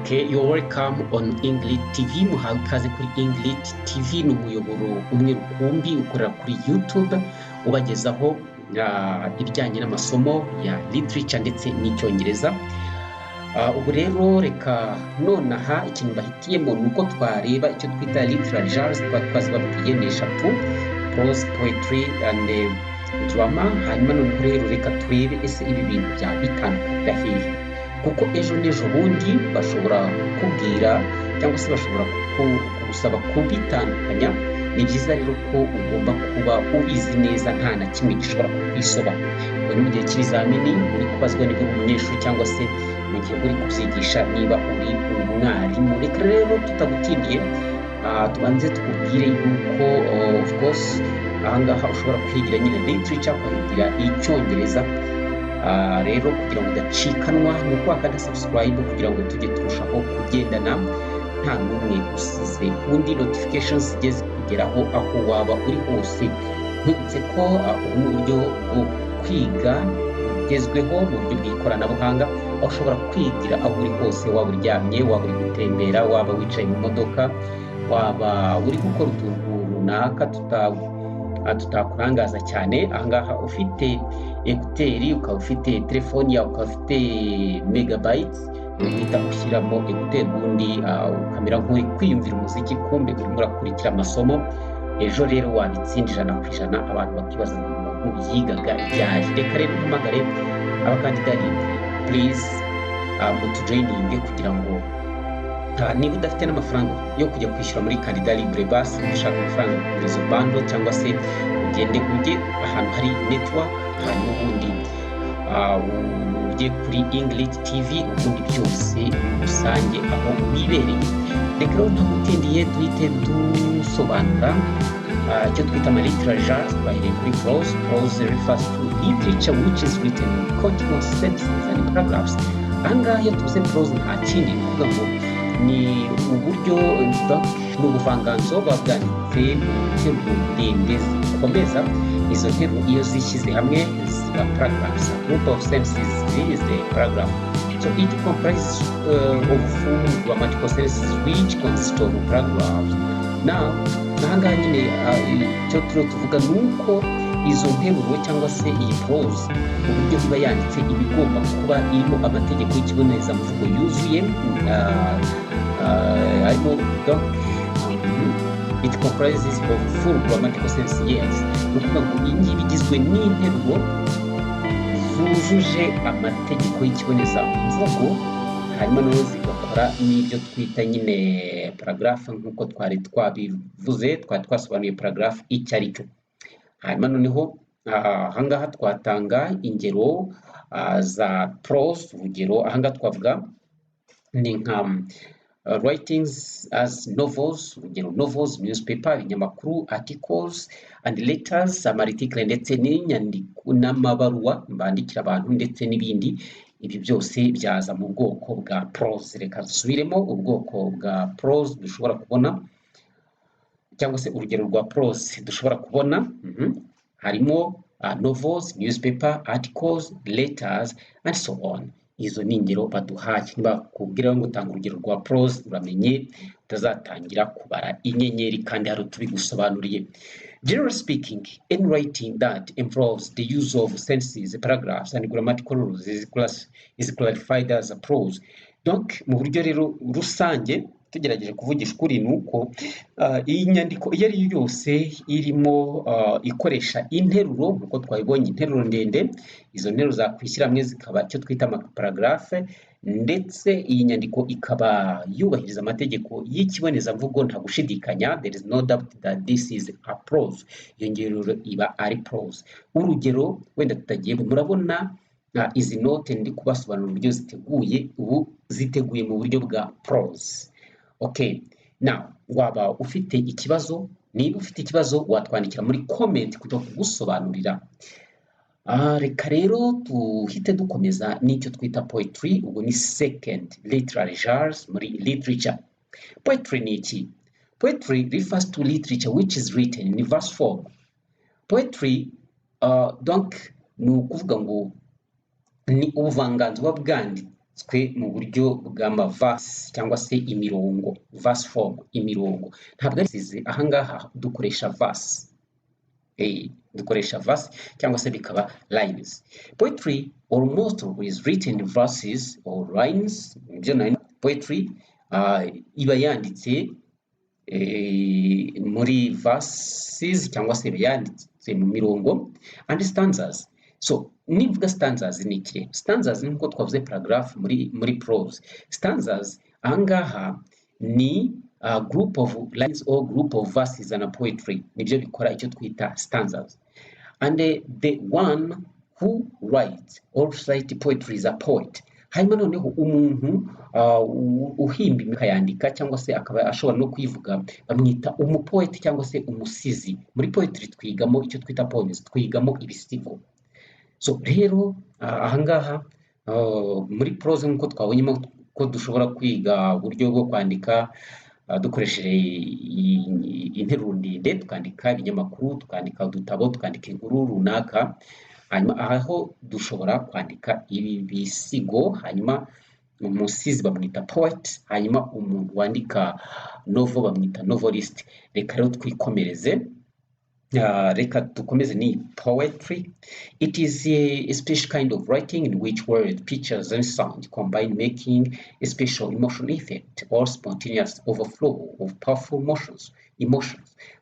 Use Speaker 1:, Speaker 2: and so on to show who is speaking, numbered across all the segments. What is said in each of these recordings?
Speaker 1: Okay, you're welcome on Inglit TV. Muhawe ikaze kuri Inglit TV, ni umuyoboro umwe rukumbi ukorera kuri YouTube ubagezaho ibijyanye n'amasomo ya literature ndetse n'Icyongereza. Ubu rero reka nonaha ikintu bahitiyemo ni uko twareba icyo twita literary genres. Twazibabwiye ni eshatu: prose, poetry and drama. Hanyuma noneho rero reka turebe ese ibi bintu byaba bitandukanira hehe, kuko ejo n'ejo bundi bashobora kukubwira cyangwa se bashobora kugusaba kubitandukanya. Ni byiza rero ko ugomba kuba ubizi neza, nta na kimwe gishobora kukwisoba. Ubwo ni mu gihe cy'ibizamini uri kubazwa niba uri umunyeshuri, cyangwa se mu gihe uri kubyigisha niba uri umwarimu. Reka rero tutagutindiye, tubanze tukubwire yuko of course ahangaha ushobora kwigira nyine literature, ukahigira Icyongereza. Rero kugira ngo udacikanwa ni uko wakanda subscribe kugira ngo tujye turushaho kugendana nta n'umwe usize undi, notifications zijye zikugeraho aho waba uri hose. Nkwibutse ko ubu ni uburyo bwo kwiga bugezweho mu buryo bw'ikoranabuhanga, aho ushobora kwigira aho uri hose, waba uryamye, waba uri gutembera, waba wicaye mu modoka, waba uri gukora utuntu runaka tutakurangaza cyane. Ahangaha ufite écouteurs, ukaba ufite telefoni yawe, ukaba ufite megabytes, uhita ushyiramo écouteurs, ubundi ukamera nk'uri kwiyumvira umuziki, kumbe urimo urakurikira amasomo. Ejo rero wabitsinda 100%, abantu bakibaza ngo uyu muntu yigaga ryari? Reka rero mpamagare abakandida please, mutujoininge kugira ngo niba udafite n'amafaranga yo kujya kwishyura muri Candidat Libre, basi ushaka amafaranga yo kugura izo bundle, cyangwa se ugende ujye ahantu hari network, hanyuma ubundi ujye kuri Inglit TV, ubundi byose rusange aho wibereye. Reka rero ntagutindiye duhite dusobanura icyo twita ama literary genres. Twahereye kuri prose. Prose refers to literature which is written in continuous sentences and paragraphs. Ahangaha iyo tuvuze prose, nta kindi, ni ukuvuga ngo ni uburyo, ni ubuvanganzo buba bwanditse mu nteruro ndende zikomeza. Izo nteruro iyo zishyize hamwe ziba paragraphs. A group of sentences is the paragraph. So it comprises of full grammatical sentences which consist of paragraphs. Now ahangaha nyine icyo turiho tuvuga ni uko izo nteruro cyangwa se iyi prose, uburyo iba yanditse, iba igomba kuba irimo amategeko y'ikibonezamvugo yuzuye, harimo donc it comprises of full grammatical sense. Yes, ni ukuvuga ngo iyi ngiyi igizwe n'interuro zujuje amategeko y'ikibonezamvugo, hanyuma noneho zigakora n'ibyo twita nyine paragraphe, nk'uko twari twabivuze, twari twasobanuye paragraphe icyo ari cyo. Hanyuma noneho ahangaha twatanga ingero za prose. Urugero ahangaha twavuga ni nka writings as novels, urugero novels, newspaper, ibinyamakuru, articles and letters, ama article ndetse n'inyandiko n'amabaruwa bandikira abantu ndetse n'ibindi. Ibyo byose byaza mu bwoko bwa prose. Reka dusubiremo ubwoko bwa prose dushobora kubona, cyangwa se urugero rwa prose dushobora kubona. Harimo novels, newspaper, articles, letters and so on. Izo ni ingero baduhaye. Nibakubwira ngo tanga urugero rwa prose, uramenye utazatangira kubara inyenyeri kandi hari utubigusobanuriye. Generally speaking, any writing that involves the use of sentences, paragraphs, and grammatical rules is classified as a prose. Donc, mu buryo rero rusange, tugerageje kuvugisha ukuri, ni uko iyi nyandiko iyo ari yo yose irimo ikoresha interuro, nk'uko twabibonye, interuro ndende, izo nteruro zakwishyira hamwe zikaba icyo twita amaparagraphe, ndetse iyi nyandiko ikaba yubahiriza amategeko y'ikibonezamvugo, nta gushidikanya, there is no doubt that this is a prose. Iyo ngero iba ari prose. Urugero wenda tutagiye, murabona izi note ndi kubasobanurira uburyo ziteguye ubu, ziteguye mu buryo bwa prose. Okay, now waba ufite ikibazo, niba ufite ikibazo watwandikira muri comment kujya kugusobanurira. Reka rero tuhite dukomeza n'icyo twita poetry. Ubwo ni second literary genres muri literature. Poetry ni iki? Poetry refers to literature which is written in verse form. Poetry donc ni ukuvuga ngo ni ubuvanganzo buba bwanditse yanditswe mu buryo bw'ama verse cyangwa se imirongo, verse form, imirongo. Ntabwo ari size, ahangaha dukoresha verse. Dukoresha verse cyangwa se bikaba lines. Poetry almost always written in verses or lines. Nibyo nari poetry iba yanditse muri verses cyangwa se iba yanditse mu mirongo and stanzas. So nivuga stanzas ni iki? Stanzas ni nkuko twavuze paragraph muri prose. Stanzas ahangaha ni a group of lines or group of verses and a poetry, nibyo bikora icyo twita stanzas. And the one who writes or recite poetry is a poet. Hanyuma noneho umuntu uhimba akayandika cyangwa se akaba ashobora no kuyivuga bamwita umupoet cyangwa se umusizi. Muri poetry twigamo icyo twita poems, twigamo ibisigo. So rero ahangaha muri prose, nk'uko twabonyemo ko dushobora kwiga uburyo bwo kwandika dukoresheje interuro ndende, tukandika ibinyamakuru, tukandika udutabo, tukandika inkuru runaka, hanyuma aho dushobora kwandika ibi bisigo. Hanyuma umusizi bamwita poet, hanyuma umuntu wandika novel bamwita novelist. Reka rero twikomereze. Reka dukomeze ni poetry. It is a special kind of writing in which words, pictures and sound combine, making a special emotional effect or spontaneous overflow of powerful emotions.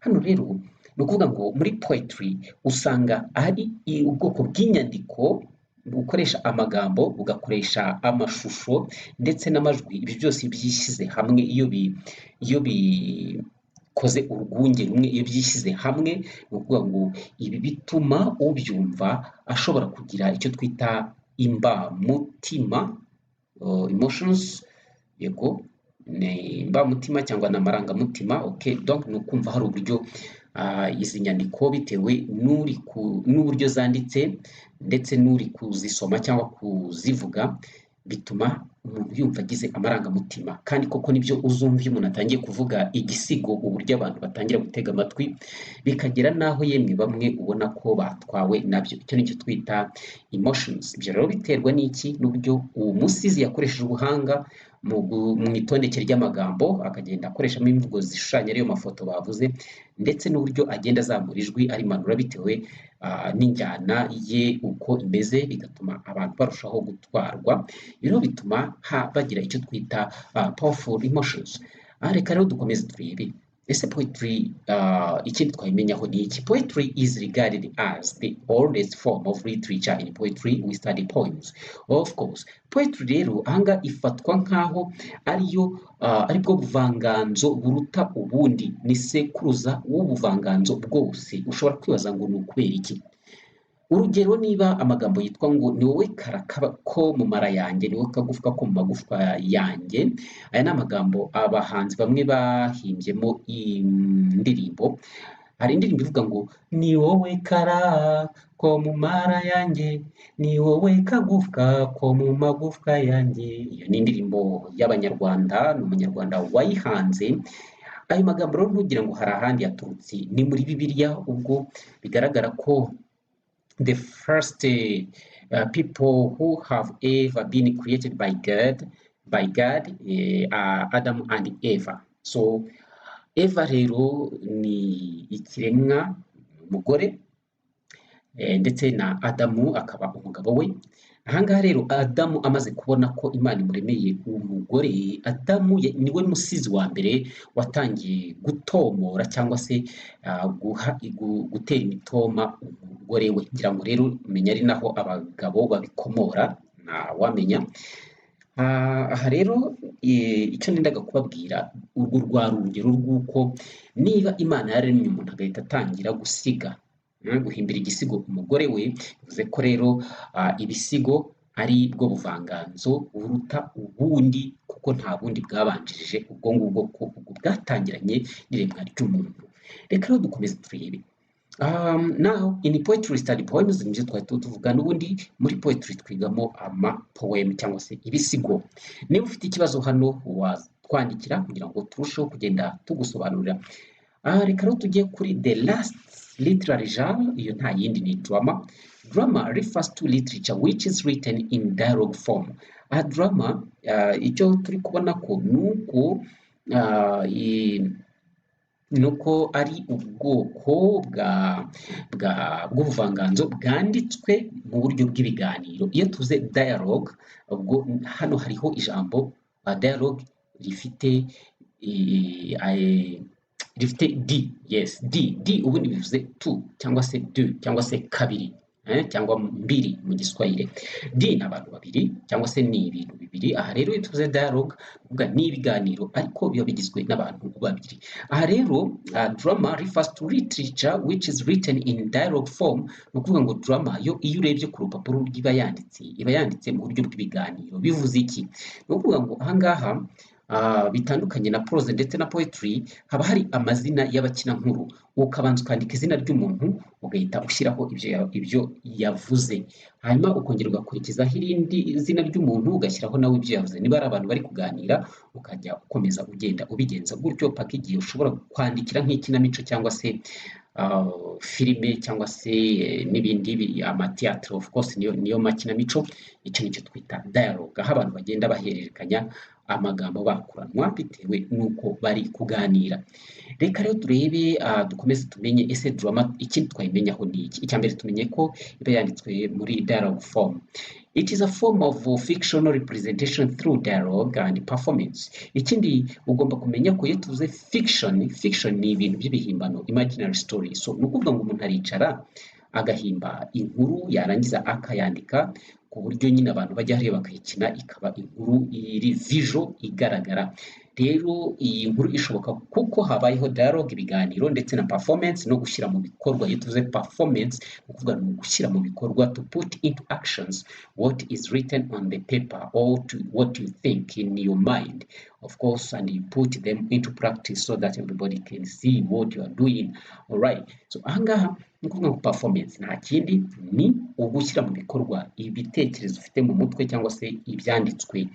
Speaker 1: Hano rero ni ukuvuga ngo muri poetry usanga ari ubwoko bw'inyandiko bukoresha amagambo, bugakoresha amashusho ndetse n'amajwi. Ibi byose byishyize hamwe, iyo bikoze urwunge rumwe, iyo byishyize hamwe, ni ukuvuga ngo ibi bituma ubyumva ashobora kugira icyo twita imbamutima, emotions, yego, ni imbamutima cyangwa ni amarangamutima. Okay, donc ni ukumva hari uburyo izi nyandiko, bitewe n'uburyo zanditse ndetse n'uri kuzisoma cyangwa kuzivuga, bituma umuntu yumva agize amarangamutima. Kandi koko nibyo, uzumva iyo umuntu atangiye kuvuga igisigo, uburyo abantu batangira gutega amatwi, bikagera n'aho yemwe bamwe ubona ko batwawe nabyo. Icyo nicyo twita emotions. Ibyo rero biterwa n'iki? N'uburyo uwo musizi yakoresheje ubuhanga mu itondeke ry'amagambo, akagenda akoreshamo imvugo zishushanya, ariyo mafoto bavuze, ndetse n'uburyo agenda azamura ijwi arimanura bitewe n'injyana ye uko imeze, bigatuma abantu barushaho gutwarwa. Rero bituma bagira icyo twita powerful emotions. Reka rero dukomeze turebe ese poetry ikindi twabimenyaho ni iki? Poetry is regarded as the oldest form of literature. In poetry we study poems, of course. Poetry rero ahangaha ifatwa nkaho ariyo aribwo buvanganzo buruta ubundi, ni sekuruza w'ubuvanganzo bwose. Ushobora kwibaza ngo ni ukubera iki? Urugero, niba amagambo yitwa ngo "Ni wowe kara ko mu mara yanjye, ni wowe kagufwa ko mu magufwa yanjye", aya ni amagambo abahanzi bamwe bahimbyemo indirimbo. Hari indirimbo ivuga ngo "Ni wowe kara ko mu mara yanjye, ni wowe kagufwa ko mu magufwa yanjye". Iyo ni indirimbo y'Abanyarwanda, ni Umunyarwanda wayihanze. Ayo magambo rero ntugira ngo hari ahandi yaturutse, ni muri Bibiliya, ubwo bigaragara ko the first people who have ever been created by God are Adam and Eva. So Eva rero ni ikiremwa umugore, ndetse na Adamu akaba umugabo we. Ahangaha rero Adamu amaze kubona ko Imana imuremeye umugore, Adamu niwe musizi wa mbere watangiye gutomora cyangwa se gutera imitoma umugore we. Ngira ngo rero menya ari naho abagabo babikomora, ntawamenya. Aha rero icyo nendaga kubabwira, urwo rwari urugero rw'uko niba Imana yaremye umuntu agahita atangira gusiga, guhimbira igisigo umugore we, bivuze ko rero ibisigo ari bwo buvanganzo buruta ubundi, kuko nta bundi bwabanjirije ubwo ngubwo, ko ubwo bwatangiranye n'iremwa ry'umuntu. Reka rero dukomeze turebe. Now in poetry study poems, nibyo twari tuvuga n'ubundi, muri poetry twigamo ama poem cyangwa se ibisigo. Niba ufite ikibazo hano watwandikira kugira ngo turusheho kugenda tugusobanurira. Reka rero tujye kuri the last literary genre. Iyo nta yindi ni drama. Drama refers to literature which is written in dialogue form. Aha drama, icyo turi kubona ko ni uko nuko ari ubwoko bwa bw'ubuvanganzo bwanditswe mu buryo bw'ibiganiro. Iyo tuvuze dialogue, ubwo hano hariho ijambo dialogue rifite rifite d, yes, d. D ubundi bivuze two cyangwa se deux cyangwa se kabiri, cyangwa mbili mu Giswahili. D ni abantu babiri cyangwa se ni ibintu bibiri. Aha rero iyo tuvuze dialogue, kuvuga ni ibiganiro ariko biba bigizwe n'abantu babiri. Aha rero drama refers to literature which is written in dialogue form. Ni ukuvuga ngo drama yo, iyo urebye ku rupapuro iba yanditse, iba yanditse mu buryo bw'ibiganiro. Bivuze iki? Ni ukuvuga ngo ahangaha bitandukanye na prose ndetse na poetry, haba hari amazina y'abakinankuru. Ukabanza ukandika izina ry'umuntu, ugahita ushyiraho ibyo yavuze, hanyuma ukongera ugakurikizaho irindi zina ry'umuntu, ugashyiraho nawe ibyo yavuze. Niba ari abantu bari kuganira, ukajya ukomeza ugenda ubigenza gutyo paka igihe ushobora kwandikira nk'ikinamico cyangwa se filime cyangwa se n'ibindi, amatiyatire, of course niyo makinamico. Icyo nicyo twita dialogue, aho abantu bagenda bahererekanya amagambo bakuranwa bitewe n'uko bari kuganira. Reka rero turebe, dukomeze tumenye ese drama ikindi twayimenyaho ni iki? Icya mbere, tumenye ko iba yanditswe muri dialogue form. It is a form of fictional representation through dialogue and performance. Ikindi ugomba kumenya ko iyo tuvuze fiction, fiction ni ibintu by'ibihimbano, imaginary story. So ni ukuvuga ngo umuntu aricara agahimba inkuru, yarangiza akayandika ku buryo nyine abantu bajya hariya bakayikina, ikaba inkuru iri visual, igaragara. Rero iyi nkuru ishoboka kuko habayeho dialogue, ibiganiro, ndetse na performance, no gushyira mu bikorwa. Iyo tuvuze performance, ni ukuvuga ni ugushyira mu bikorwa, to put into actions what is written on the paper or to what you think in your mind, of course, and you put them into practice so that everybody can see what you are doing. Alright, so ahangaha ni ukuvuga ngo performance nta kindi, ni ugushyira mu bikorwa ibitekerezo ufite mu mutwe cyangwa se ibyanditswe.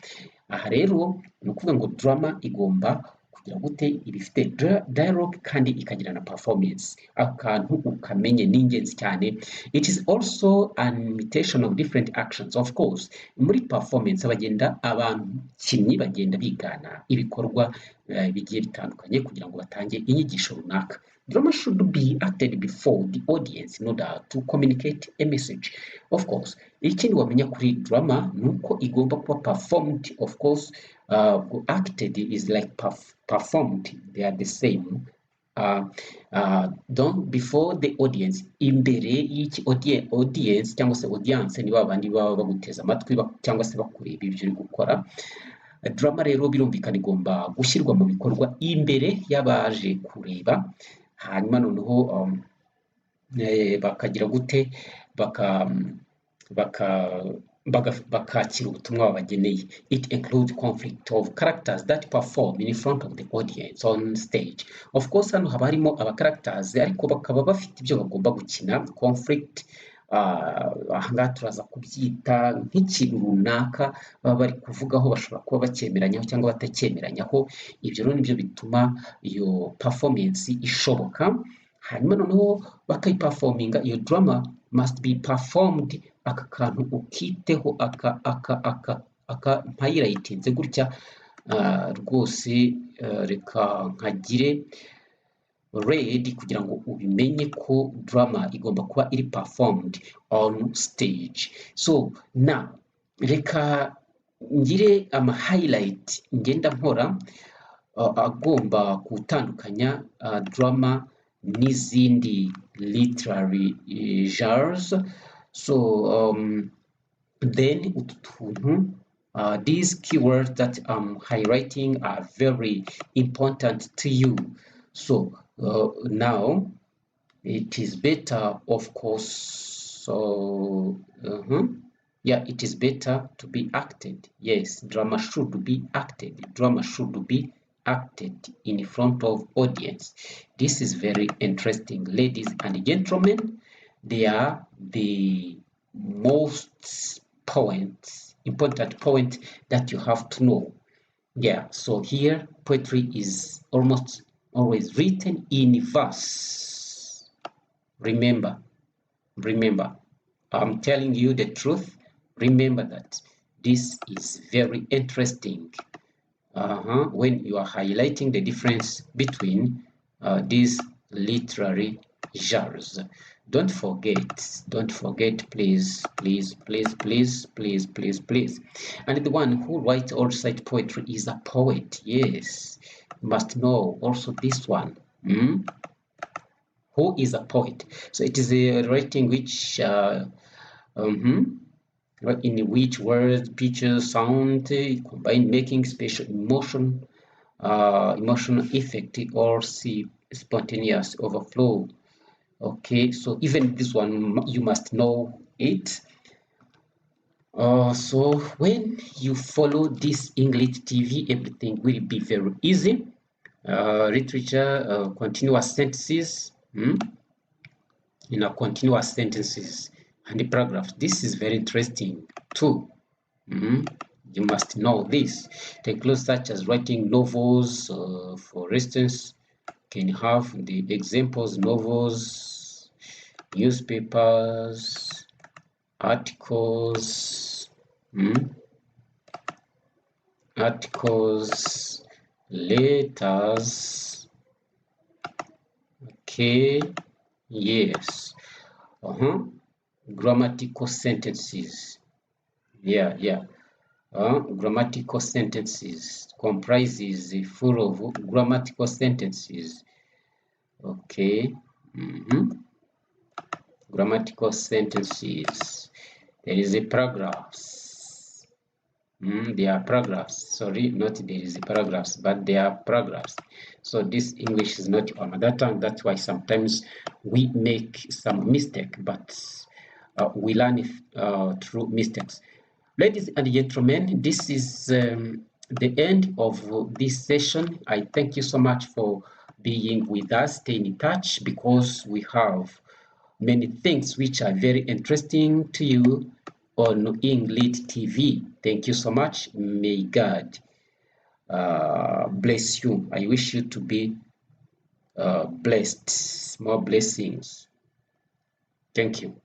Speaker 1: Aha rero ni ukuvuga ngo drama igomba kugira gute? Iba ifite dialogue kandi ikagira na performance. Akantu ukamenye ni ingenzi cyane. It is also an imitation of different actions. Of course, muri performance bagenda, abakinnyi bagenda bigana ibikorwa bigiye bitandukanye kugira ngo batange inyigisho runaka. Drama should be acted before the audience in order to communicate a message. Of course, ikindi wamenya kuri drama ni uko igomba kuba performed. Of course, acted is like performed, they are the same. Done before the audience, imbere y'iki audience cyangwa se audience, ni babandi baba baguteze amatwi cyangwa se bakureba ibyo uri gukora. Drama rero birumvikana igomba gushyirwa mu bikorwa imbere y'abaje kureba, hanyuma noneho bakagira gute? Bakakira ubutumwa babageneye. It includes conflict of characters that perform in front of the audience on stage. Of course, hano haba harimo aba characters ariko bakaba bafite ibyo bagomba gukina. Conflict, ahangaha turaza kubyita nk'ikintu runaka baba bari kuvugaho, bashobora kuba bacyemeranyaho cyangwa batacyemeranyaho. Ibyo rero nibyo bituma iyo performance ishoboka, hanyuma noneho bakayiperforminga. Iyo drama must be performed. Aka kantu ukiteho, aka mpahighlightinze gutya rwose, reka nkagire red kugira ngo ubimenye ko drama igomba kuba iri performed on stage. So now reka ngire ama highlight ngenda nkora agomba gutandukanya drama n'izindi literary genres. So then utu tuntu, these keywords that I'm highlighting are very important to you. So now it is better, of course, so yeah, it is better to be acted. Yes, drama should be acted. Drama should be acted in front of audience. This is very interesting, ladies and gentlemen. They are the most points, important point that you have to know. Yeah, so here poetry is almost always written in verse. Remember, remember, I'm telling you the truth. Remember that This is very interesting. When you are highlighting the difference between these literary genres. Don't forget, please, please, please, please, please, please, please. And the one who writes or recite poetry is a poet. Yes, you must know also this one. Who is a poet? So it is a writing which in which words, pictures, sound combine, making special emotion, emotional effect or see spontaneous overflow. Okay, so even this one you must know it. So when you follow this Inglit TV, everything will be very easy. Literature, continuous sentences, in a continuous sentences and the paragraphs. This is very interesting too. You must know this. It includes such as writing novels, for instance, can have the examples: novels, newspapers, articles, articles, letters. Okay, yes, grammatical sentences. Yeah, yeah. Grammatical sentences comprises full of grammatical sentences. Okay, grammatical sentences. There is a paragraphs. There are paragraphs. Sorry, not there is a paragraphs, but there are paragraphs. So this English is not our mother tongue. That's why sometimes we make some mistake, but we learn through mistakes. Ladies and gentlemen, this is the end of this session. I thank you so much for being with us. Stay in touch, because we have many things which are very interesting to you on Inglit TV. Thank you so much. May God bless you. I wish you to be blessed. More blessings. Thank you.